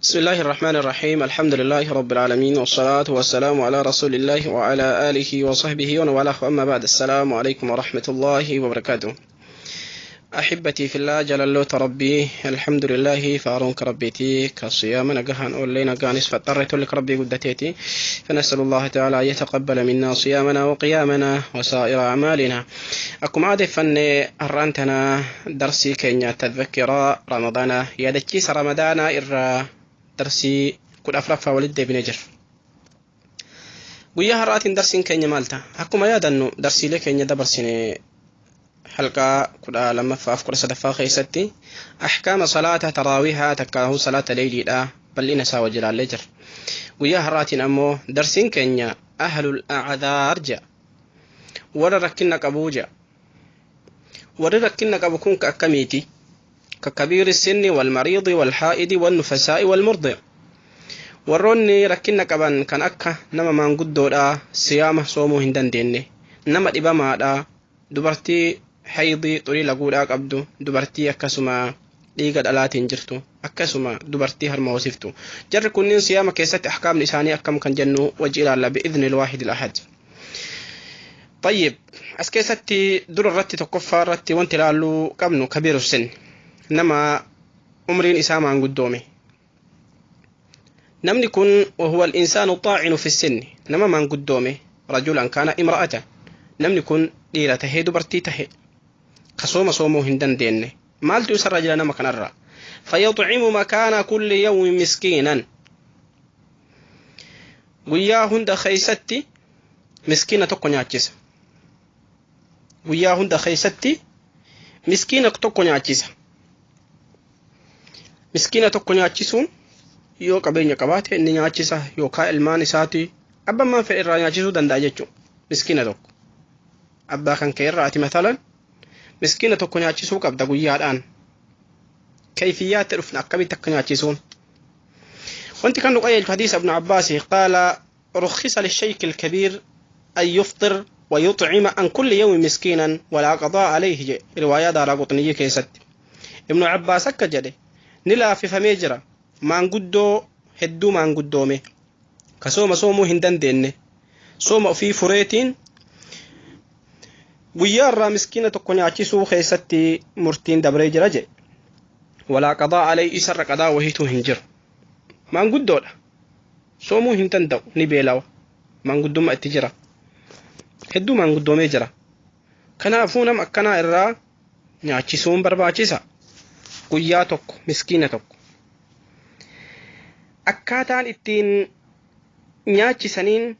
بسم الله الرحمن الرحيم، الحمد لله رب العالمين، والصلاة والسلام على رسول الله وعلى آله وصحبه ومن والاه، أما بعد، السلام عليكم ورحمة الله وبركاته. أحبتي في الله، جلالوت ربي، الحمد لله فارونك ربيتي كصيام نقهان أولينا قانس فاضطريت لك ربي قدتيتي، فنسأل الله تعالى أن يتقبل منا صيامنا وقيامنا وسائر أعمالنا. أكم عادة فن أرانتنا درسي كينيا تذكرة رمضان يادتشيس رمضان إرى darsii 14ffaa walitti deebinee jirra. Guyyaa har'aatiin darsiin keenya maal ta'a? Akkuma yaadannu darsiilee keenya dabarsine halqaa 12ffaa fi 13ffaa keessatti ahkaama salaata taraawihaa takkaahuu salaata leeyliidha bal'ina isaa wajji ilaallee jirra. Guyyaa har'aatiin ammoo darsiin keenya ahlul a'daar jedha. Warra rakkina qabuu jedha. Warri rakkina qabu kun ka akkamiiti? ككبير السن والمريض والحائض والنفساء والمرضع. warroonni rakkina qaban kan akka nama maanguddoodha siyaama soomuu hin dandeenye, nama dhibamaadha, dubartii haydii xurii laguudhaa qabdu, dubartii akkasuma dhiiga dhalaatiin jirtu, akkasuma dubartii harma hoosiftu, jarri kunniin siyaama keessatti ahkaamni isaanii akkam kan jennu wajji ilaalla bi'idni alwaahid alahad. طيب، as keessatti dura irratti tokkoffaa irratti wanti ilaalluu qabnu kabiiru sin, nama umriin isaa maanguddoome. Namni kun وهو الإنسان الطاعن في السن، nama maanguddoome، رجلا كان امرأة، namni kun dhiira tahee dubartii tahe ka sooma soomuu hin dandeenye, maaltu isarra jira nama kanarra? فيطعم مكان كل يوم مسكينا، guyyaa hunda keeysatti miskiina tokko nyaachisa. Guyyaa hunda keeysatti miskiina tokko nyaachisa. Miskiina tokko nyaachisuun yoo qabeenya qabaate inni nyaachisa, yookaan ilmaan isaati abbaan fedhe irraa nyaachisuu danda'a jechuudha. Miskiina tokko abbaa kan kee irraa ati matalan miskiina tokko nyaachisuu qabda guyyaadhaan. Kayfiyyaatti dhufna akkamitti akka nyaachisuun. Wanti kan nu qajeelchu hadiisa Ibnu Abbaas: قال رخص للشيخ الكبير أن يفطر ويطعم عن كل يوم مسكينا ولا قضاء عليه. رواية دارقطنية keessatti Ibnu Abbaas akka jedhe, ni laaffifamee jira maanguddoo hedduu maanguddoome ka sooma soomuu hin dandeenye sooma ofii fureetiin guyyaa irraa miskiina tokko nyaachisuu keessatti murtiin dabree jira jedhe. ولا قضاء عليه, isarra qadaa wahiituu hin jiru. Maanguddoodha, soomuu hin danda'u, ni beelawa, maanguddummaa itti jira, hedduu maanguddoomee jira. Kanaafuu nama akkanaa irraa nyaachisuun barbaachisa guyyaa tokko miskiina tokko. Akkaataan ittiin nyaachisaniin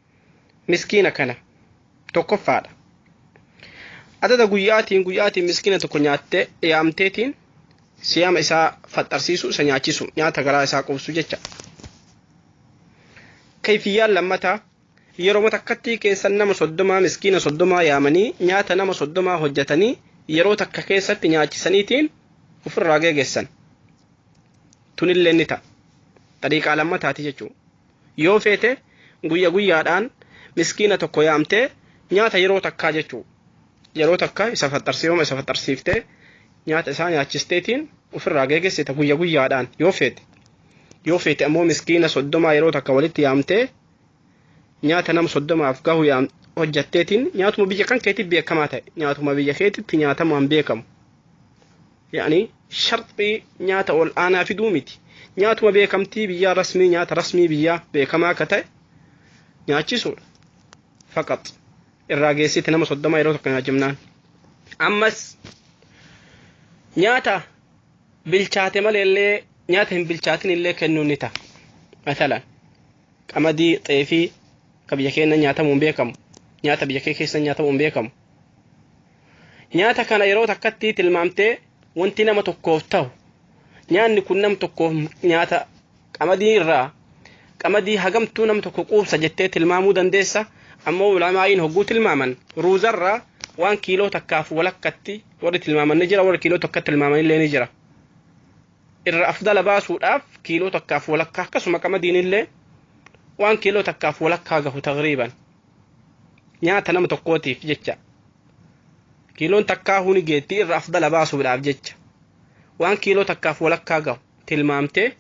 miskiina kana tokkoffaadha. Adada guyyaatiin guyyaatiin miskiina tokko nyaattee yaamteetiin siyaama isaa faxarsiisu, isa nyaachisu, nyaata garaa isaa quubsu jecha. Kayfiyyaan lammataa yeroo takkatti keessan nama 30, miskiina 30 yaamanii nyaata nama 30 hojjetanii yeroo takka keessatti nyaachisaniitiin ofirraa geeggessan. Tunillee ni ta'a. Xariiqaa lammataati jechuudha. Yoo feete guyya guyyaadhaan miskiina tokko yaamtee nyaata yeroo takkaa jechuudha. Yeroo takka isa faxarsiifama isa faxarsiiftee nyaata isaa nyaachisteetiin ofirraa geegessita guyya guyyaadhaan yoo feete. Yoo feete ammoo miskiina 30 yeroo takka walitti yaamtee nyaata nama 30f gahu hojjatteetiin nyaatuma biyya kan keetitti beekamaa ta'e, nyaatuma biyya keetitti nyaatamaan beekamu. Yani sharxii nyaata ol aanaa fiduu miti. Nyaatuma beekamtii biyyaa rasmii, nyaata rasmii biyyaa beekamaa akka ta'e nyaachisuudha. Faqat irraa geessite nama 30 yeroo tokko nyaachifnaan. Ammas nyaata bilchaate maleellee nyaata hin bilchaatin illee kennuun ni ta'a. Matalan qamadii, xeefii ka biyya keenya nyaatamuun beekamu, nyaata biyya kee keessa nyaatamuun beekamu. Nyaata kana yeroo takkatti tilmaamtee wanti nama tokkoof ta'u, nyaanni kun nama tokkoof nyaata qamadii irraa qamadii hagamtuu nama tokko quubsa jettee tilmaamuu dandeessa. Ammoo ulamaa'iin hogguu tilmaaman ruuzarraa waan kiiloo takkaaf walakkatti warri tilmaaman ni jira, warri kiiloo tokkotti tilmaaman illee ni jira. Irra afdala baasuudhaaf kiiloo takkaaf walakkaa, akkasuma qamadiin illee waan kiiloo takkaaf walakkaa gahu taqriiban nyaata nama tokkootiif jecha. Kiiloon takkaa huni geettii irra afdala baasuudhaaf jecha waan kiiloo takkaaf walakkaa gahu tilmaamtee.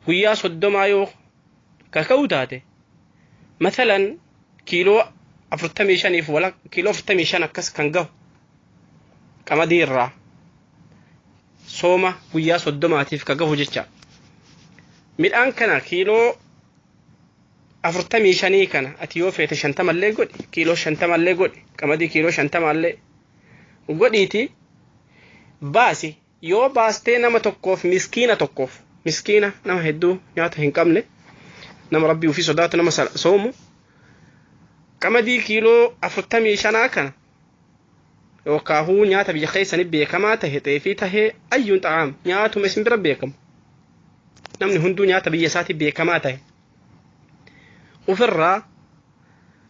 Guyyaa 30 yoo kaka'u taate, masalan kiiloo 45 wala kiiloo 45 akkas kan gahu qamadii irraa sooma guyyaa 30tiif ka gahu jecha. Midhaan kana kiiloo 45 kana ati yoo feete 50llee godhi, kiiloo 50llee godhi, qamadii kiiloo 50llee godhiiti baasi. Yoo baastee nama tokkoof, miskiina tokkoof, miskiina nama hedduu nyaata hin qabne, nama rabbii ofii sodaatu, nama soomu, qamadii kiiloo 45 kana yookaahuu nyaata biyya keessanii beekamaa tahe, xeefii tahee, ayyuun xa'aam, nyaatuma isin bira beekamu, namni hunduu nyaata biyya isaatii beekamaa tahe ofirraa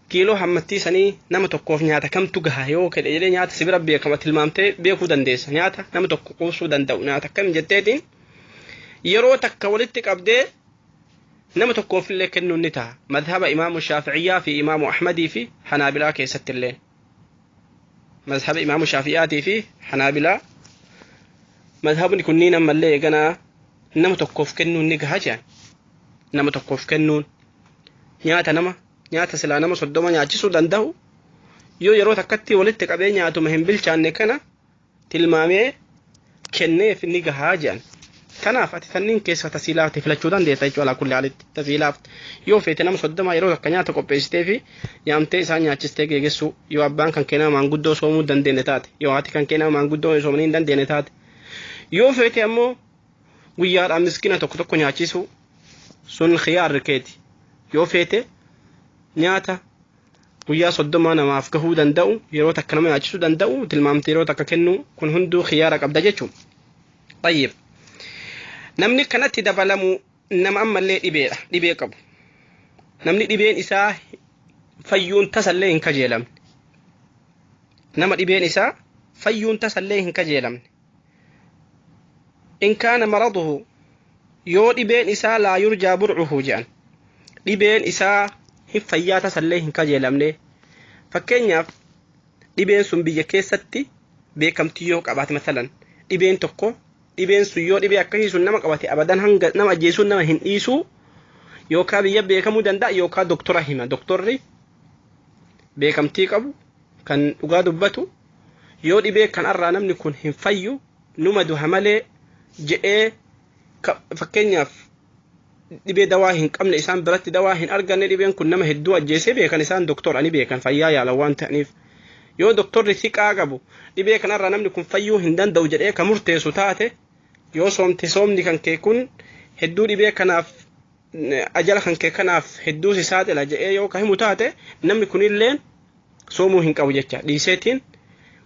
kiiloo hammattii sanii nama tokkoof nyaata kamtu gaha yoo kedhe jedhee, nyaata si bira beekama tilmaamtee beekuu dandeessa, nyaata nama tokko quubsuu danda'u nyaata akkam jetteetiin yeroo takka walitti qabdee nama tokkoof illee kennuun ni ta'a. Madhaba Imaamu Shaaficiyyaa fi Imaamu Ahmadii fi Hanaabilaa keessatti illee, mazhaba Imaamu Shaafi'aatii fi Hanaabilaa, mazhabni kunniin ammallee eeganaa nama tokkoof kennuun ni gaha jedhan. Nama tokkoof kennuun nyaata nama nyaata silaa nama 30 nyaachisuu danda'u yoo yeroo takkatti walitti qabee nyaatuma hin bilchaanne kana tilmaamee kenneef ni gahaa jedhan. Kanaaf ati sanniin keessa tasiilaafte filachuu dandeessa jechuudha. Alaa kulli haalitti tasiilaafte yoo feete nama 30 yeroo takka nyaata qopheessitee fi yaamtee isaan nyaachistee geegessuu, yoo abbaan kan kee nama maanguddoo soomuu dandeenye taate, yoo haati kan kee nama maanguddoo soomanii hin dandeenye taate, yoo feete ammoo guyyaadhaan miskiina tokko tokko nyaachisuu, sun khiyaarri keeti. Yoo feete nyaata guyyaa 30 namaaf gahuu danda'u yeroo takka nama nyaachisuu danda'u tilmaamtee yeroo takka kennuu, kun hunduu khiyaara qabda jechuudha. Tayyib. Namni kanatti dabalamu nama ammallee dhibeedha, dhibee qabu. Namni dhibeen isaa fayyuun tasallee hin kajeelamne. Nama dhibeen isaa fayyuun tasallee hin kajeelamne. In kaana maraduhu, yoo dhibeen isaa laa yurjaa burcuhu jedhan, dhibeen isaa hin fayyaa tasallee hin kajeelamne. Fakkeenyaaf dhibeen sun biyya keessatti beekamtii yoo qabaate, masalan dhibeen tokko, dhibeen sun yoo dhibee akkasii sun nama qabate abadan hanga nama ajjeesuun nama hin dhiisuu, yookaan biyya beekamuu danda'a, yookaan doktora hima, doktorri beekamtii qabu kan dhugaa dubbatu yoo dhibee kanarraa namni kun hin fayyu, numa duha malee jedhee, fakkeenyaaf dhibee dawaa hin qabne, isaan biratti dawaa hin arganne, dhibeen kun nama hedduu ajjeesee beekan, isaan doktora ni beekan fayyaa yaalan waan ta'aniif, yoo doktorri siqaa qabu dhibee kanarraa namni kun fayyuu hin danda'u jedhee ka murteessu taate, yoo soomte soomni kan kee kun hedduu dhibee kanaaf ajala kan kee kanaaf hedduu si saaxila jedhee yoo ka himu taate, namni kunilleen soomuu hin qabu jecha dhiiseetiin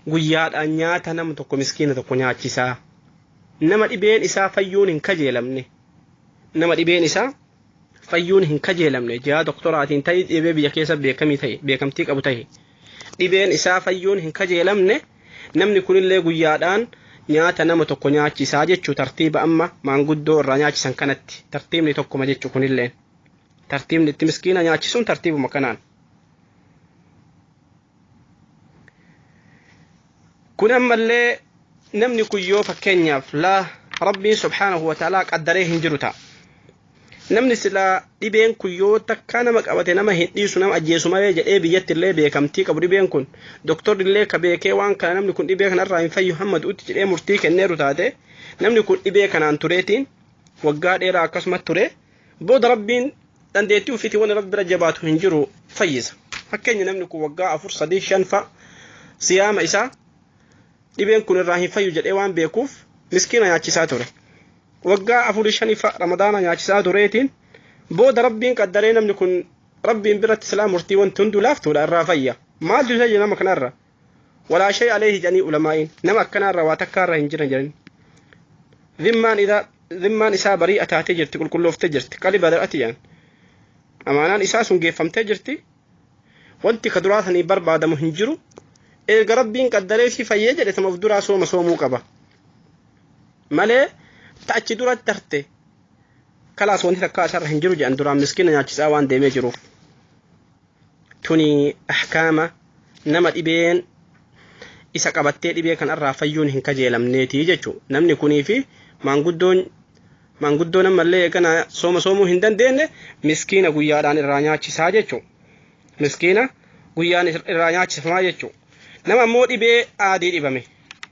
guyyaadhaan nyaata nama tokko, miskiina tokko nyaachisaa. Nama dhibeen isaa fayyuun hin kajeelamne, nama dhibeen isaa fayyuun hin kajeelamne, ji'a doktoraatiin ta'e, dhibee biyya keessa beekamii ta'e, beekamtii qabu ta'e, dhibeen isaa fayyuun hin kajeelamne, namni kunillee guyyaadhaan nyaata nama tokko nyaachisaa jechuu. Tartiiba amma maanguddoo irraa nyaachisan kanatti tartiibni tokkuma jechuu. Kunilleen tartiibni itti miskiina nyaachisuun tartiibuma kanaan. Kun ammallee namni kun yoo fakkeenyaaf laa rabbiin subhaanahu wa ta'aalaa qaddaree hin jiru ta'a. Namni silaa dhibeen kun yoo takkaa nama qabate nama hin dhiisu, nama ajjeesu malee jedhee biyyatti illee beekamtii qabu, dhibeen kun doktorri illee ka beekee waan kana namni kun dhibee kanarraa hin fayyu hamma du'utti jedhee murtii kenneeru taate, namni kun dhibee kanaan tureetiin waggaa dheeraa akkasumas ture, booda rabbiin dandeettii ofiitii waan rabbi bira jabaatu hin jiru fayyisa. Fakkeenya namni kun waggaa 4, 3, 5 fa'a siyaama isaa dhibeen kun irraa hin fayyu jedhee waan beekuuf miskiina nyaachisaa ture. Waggaa 4, 5 fa'a ramadaana nyaachisaa tureetiin booda rabbiin qaddaree namni kun rabbiin biratti silaa murtii wanti hunduu laaftuudha irraa fayya. Maaltu isa nama kanarra? Walaa shay alayhi jedhanii ulamaa'iin, nama akkanaarra waa takkaarra hin jiran jedhanii. Zimmaan isaa, zimmaan isaa bari'a taatee jirti, qulqullooftee jirti, qali badar'ati jedhan. Amaanaan isaa sun geeffamtee jirti. Wanti ka duraa sanii barbaadamu hin jiru. Erga rabbiin qaddaree fi fayyee jedhe sama of duraa sooma soomuu qaba. Malee ta'achi dura tarte kalaas wanti takkaa isarra hin jiru jedhan, duraan miskiina nyaachisaa waan deemee jiruuf. Tuni ahkaama nama dhibeen isa qabattee dhibee kanarraa fayyuun hin kajeelamneeti jechuudha. Namni kunii fi maanguddoon Maanguddoon ammallee eegana sooma soomuu hin dandeenye miskiina guyyaadhaan irraa nyaachisaa jechuudha. Miskiina guyyaan irraa nyaachifamaa jechuudha. Nama ammoo dhibee aadii dhibame,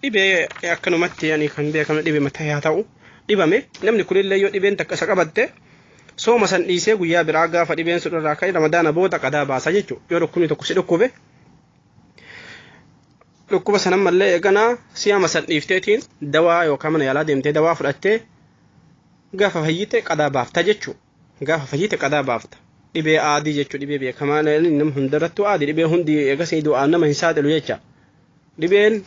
dhibee akkanumatti yani kan beekamu dhibee mataa haa ta'u dhibame, namni kunillee yoo dhibeen takka isa qabatte sooma san dhiisee guyyaa biraa gaafa dhibeen sun irraa ka'e Ramadaana booda qadaa baasa jechuudha. Yoo dhukkubni tokko si dhukkube, dhukkuba san ammallee eeganaa siyaama san dhiifteetiin dawaa yookaan mana yaalaa deemtee dawaa fudhattee gaafa fayyite qadaa baafta jechuudha. Gaafa fayyite qadaa baafta. Dhibee aadii jechuudha, dhibee beekamaa nama hundarrattuu aadii, dhibee hundi eegasii du'aan nama hin saaxilu jecha. Dhibeen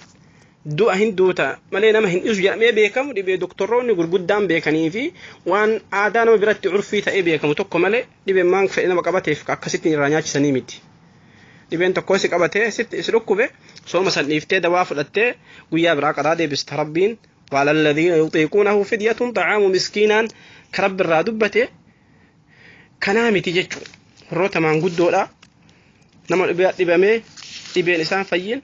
du'a hin duuta malee nama hin dhiisu jedhamee beekamu dhibee doktoroonni gurguddaan beekanii fi waan aadaa nama biratti curfii ta'ee beekamu tokko malee dhibeen maan fedhe nama qabateef akkasitti irraa nyaachisanii miti. Dhibeen tokko si qabatee sitti si dhukkube, sooma san dhiiftee dawaa fudhattee guyyaa biraa qadaa deebista. Rabbiin وعلى الذين يطيقونه فدية طعام مسكينا كرب الرا دبته kanaa miti jechuudha. Warroota maanguddoodha, nama dhibamee dhibeen isaan fayyin,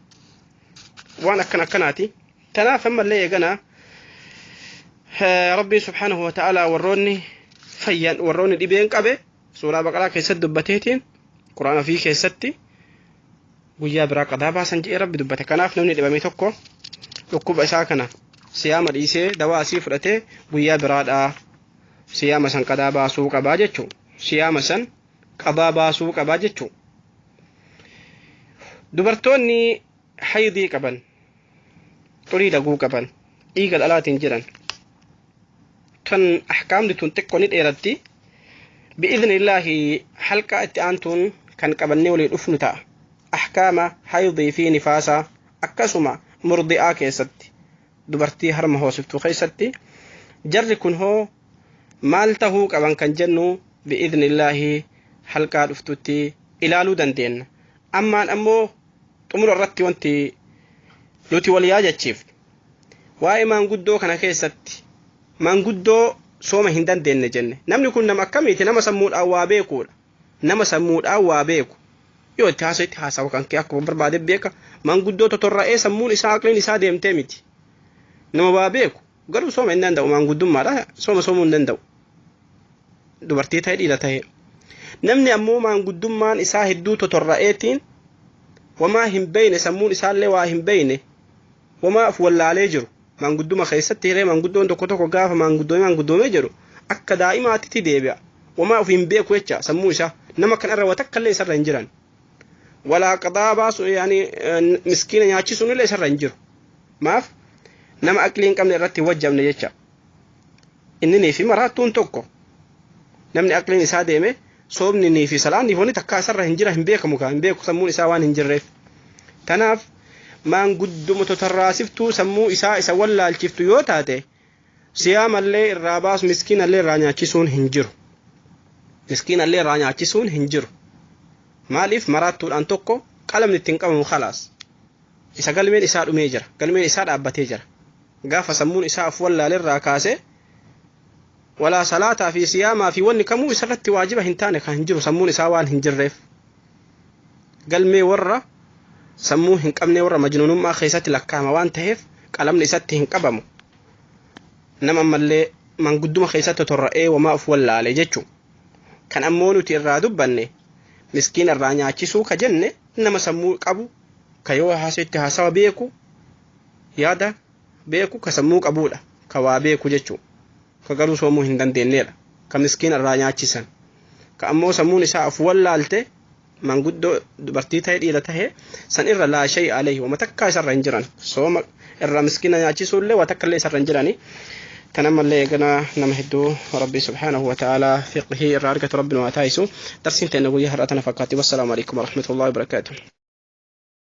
waan akkan akkanaati. Tanaaf ammallee eeganaa Rabbiin سبحانه وتعالى warroonni fayyan, warroonni dhibeen qabe, suuraa Baqaraa keessatti dubbateetiin, Quraana fi keessatti guyyaa biraa qadaa baasan jedhee Rabbi dubbate. Kanaaf namni dhibame tokko dhukkuba isaa kana siyaama dhiisee dawaa asii fudhatee guyyaa biraadhaa siyaama san qadaa baasuu qabaa jechuu, siyaama san qadaa baasuu qabaa jechuu. Dubartoonni haydii qaban, xurii laguu qaban, dhiiga dhalaatiin jiran tan ahkaamni tun xiqqoo ni dheeratti. بإذن الله halqaa itti aantuun kan qabannee walii dhufnu ta'a, ahkaama haydii fi nifaasaa, akkasuma murdi'aa keessatti, dubartii harma hoosiftuu keessatti jarri kun hoo maal tahuu qaban kan jennu بإذن الله halqaa dhuftutti ilaaluu dandeenya. Ammaan ammoo xumura irratti wanti nuti wal yaajachiifnu waa'ee maanguddoo kana keessatti, maanguddoo sooma hin dandeenye jenne, namni kun nama akkamiiti? Nama sammuudhaan waa beekuudha. Nama sammuudhaan waa beeku, yoo itti haasa'u itti haasawu kan kee akkuma barbaade beeka. Maanguddoo totorra'ee sammuun isaa, aqliin isaa deemtee miti. Nama waa beeku garuu sooma hin danda'u, maanguddummaadha, sooma soomuu hin danda'u, dubartii ta'e dhiira ta'e. Namni ammoo maanguddummaan isaa hedduu totorra'eetiin wamaa hin beeyne, sammuun isaallee waa hin beeyne, wamaa of wallaalee jiru maangudduma keessatti hiree, maanguddoon tokko tokko gaafa maanguddoomee maanguddoomee jedhu akka daa'imaatitti deebi'a, wamaa of hin beeku jecha sammuu isaa. Nama kanarra waa takka illee isarra hin jiran, walaa qadaa baasu, yaani miskiina nyaachisuun illee isarra hin jiru. Maaf? Nama aqlii hin qabne irratti hin wajjabne jecha. Inni fi maraattuun tokko. Namni aqliin isaa deeme soomni fi salaanni wanni takkaa isarra hin jira hin beekamu, kaa hin beeku sammuun isaa waan hin jirreef. Tanaaf maangudduma totarraasiftuu sammuu isaa isa wallaalchiftu yoo taate, siyaamallee irraa baasu, miskiinallee irraa nyaachisuun hin jiru. Miskiinallee irraa nyaachisuun hin jiru. Maaliif? Maraattuudhaan tokko, qalamni ittiin qabamu خلاص. Isa galmeen isaa dhumee jira, galmeen isaa dhaabbatee jira. Gaafa sammuun isaa of wallaalerraa kaasee walaa salaataa fi siyaamaa fi wanni kamuu isarratti waajiba hin taane kan hin jiru, sammuun isaa waan hin jirreef. Galmee warra sammuu hin qabne, warra majnuunummaa keessatti lakkaa'ama waan ta'eef qalamni isatti hin qabamu. Nama ammallee mangudduma keessatti torra'ee wamaa of wallaale jechuu. Kan ammoo nuti irraa dubbanne, miskiina irraa nyaachisuu ka jenne, nama sammuu qabu, ka yoo haasa'etti haasawa beeku, yaada beeku, ka sammuu qabuudha, ka waa beeku jechuu, ka garuu soomuu hin dandeenyedha ka miskiina irraa nyaachisan. Ka ammoo sammuun isaa of wallaalte, manguddoo dubartii ta'e dhiira ta'e, san irra لا شيء عليه, wama takkaa isarra hin jiran. Sooma irraa miskiina nyaachisuullee waa takka illee isarra hin jirani. Tan ammallee eegana nama hedduu Rabbi سبحانه وتعالى fiqhii irraa argatu Rabbi nu haa taasisu. Darsiin teenya guyyaa har'a tana fakkaatti. والسلام عليكم ورحمة الله وبركاته.